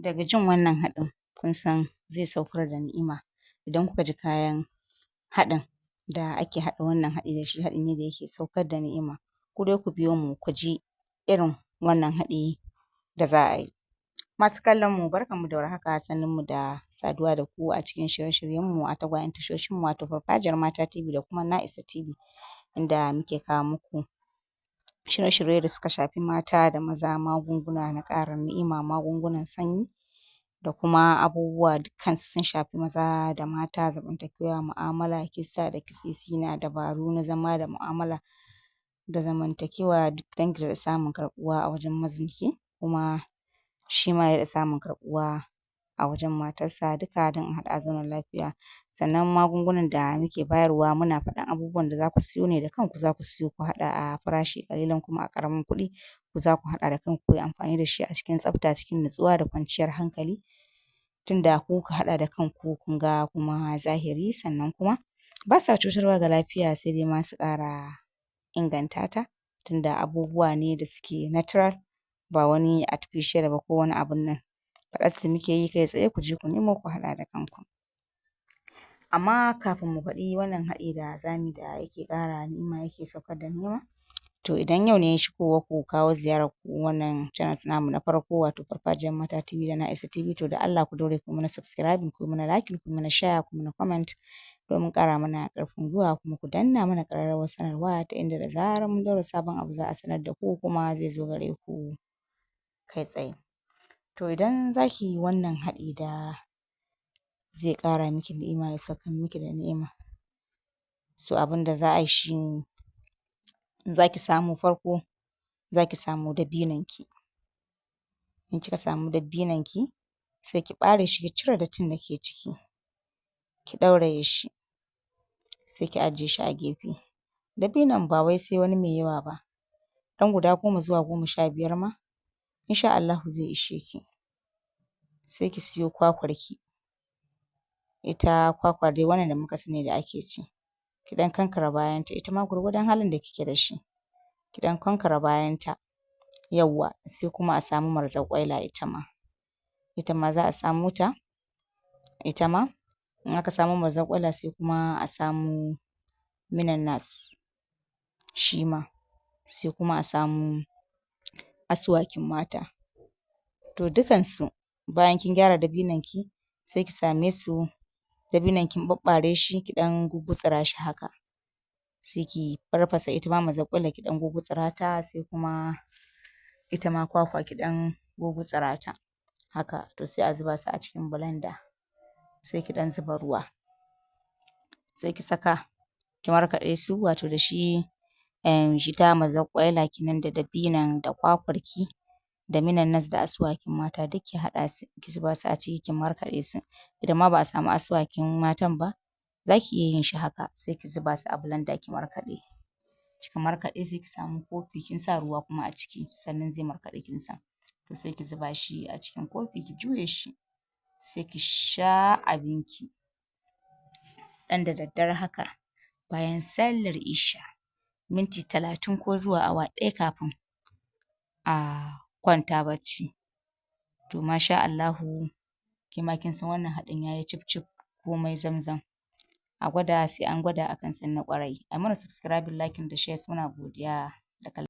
Daga jin wannan haɗin kun san zai saukar da ni'ima. Idan kuka ji kayan haɗin da ake haɗa wannan haɗi da shi, haɗi ne da yake saukar da ni'ima. Ku dai ku biyo mu ku ji irin wannan haɗi da za a yi. Masu kallon mu barkanmu da warhaka, sannunmu da saduwa da ku a cikin shirye-shiryenmu a tagwayen tashoshinmu wato Farfajiyar Mata TV da kuma Na'isa TV, inda muke kawo muku shirye-shirye da suka shafi mata da maza, magunguna na ƙarin ni'ima, magungunan sanyi da kuma abubuwa dukkansu sun shafi maza da mata, zamantakewa, mu'amala, kissa da kisisina, dabaru na zama da mu'amala da zamantakewa duk don ki samun karɓuwa a wajen mijinki, kuma shi ma ya daɗa samun karɓuwa a wajen matarsa, duka don a haɗu a zauna lafiya. Sannan magungunan da muke bayarwa muna faɗan abubuwan da za ku siyo ne da kanku za ku siyo ku haɗa a farashi ƙalilan kuma a ƙaramin kuɗi, ku za ku haɗa da kanku ku yi amfani da shi a cikin tsafta, cikin natsuwa da kwanciyar hankali, tunda ku kuka haɗa da kanku kun ga kuma zahiri, sannan kuma ba sa cutarwa ga lafiya sai dai ma su ƙara inganta ta, tunda abubuwa ne da suke natural ba wani artificial ba ko wani abun nan. Faɗarsu muke yi kai tsaye ku je ku nemo ku haɗa da kanku. Amma kafin mu faɗi wannan haɗi da za mu yi da yake ƙara ni'ima yake saukar da ni'ima, to idan yau ne shigowarku kawo ziyararku wannan channels namu na farko wato Farfajiyar Mata TV da Na'isa TV, to da Allah ku daure ku yi mana subscribing, ku yi mana liking, ku yi mana share, ku yi mana comment domin ƙara mana ƙarfin gwiwa, kuma ku danna mana ƙararrawar sanarwa ta inda da zarar mun ɗaura sabon abu za a sanar da ku kuma zai zo gare ku kai tsaye. To idan za ki yi wannan haɗi da zai ƙara miki ni'ima ya saukar miki da ni'ima, so abin da za a yi shi ne za ki samo farko za ki samo dabinonki, in kika samu dabinonki sai ki ɓare shi ki cire dattin da ke ciki, ki ɗauraye shi, sai ki ajiye shi a gefe. Dabinon ba wai sai wani mai yawa ba, ɗan guda 10 zuwa 15 ma in sha Allahu zai ishe ki. Sai ki siyo kwakwarki, ita kwakwa dai wannan da muka sani da ake ci, ki ɗan kankare bayanta ita ma gwargwadon halin da kike da shi, ki ɗan kankare bayanta, yawwa, sai kuma a samu mazarƙwaila ita ma, ita ma za a samo ta, ita ma in aka samo mazarƙwaila sai kuma a samo minan nas shi ma, sai kuma a samo asuwakin mata. To dukansu bayan kin gyara dabinonki sai ki same su, dabinon kin ɓaɓɓare shi ki ɗan gugutsura shi haka, sai ki farfasa ita ma mazarƙwailar ki ɗan gugutsura ta, sai kuma ita ma kwakwa ki ɗan gugutsura ta haka, to sai a zuba su a cikin blender, sai ki ɗan zuba ruwa, sai ki saka ki markaɗe su, wato da shi ita mazarƙwaila kenan da dabinon da kwakwarki da minan-nas da asuwakin mata duk ki haɗa su ki zuba su a ciki ki markaɗe su. Idan ma ba a samu asuwakin matan ba za ki iya yin shi haka, sai ki zuba su a blender ki markaɗe. Kika markaɗe sai ki samu kofi kin sa ruwa kuma a ciki sannan zai markaɗu kin san. To sai ki zuba shi a cikin kofi ki juye shi, sai ki sha abinki ɗan da daddare haka bayan sallar isha, minti 30 ko zuwa awa ɗaya kafin a kwanta bacci. To masha Allahu ke ma kin san wannan haɗin ya yi cif-cif komai zamzam. A gwada sai an gwada akan san na ƙwarai. Ai mana subscribing, liking da shares, muna godiya da kallon.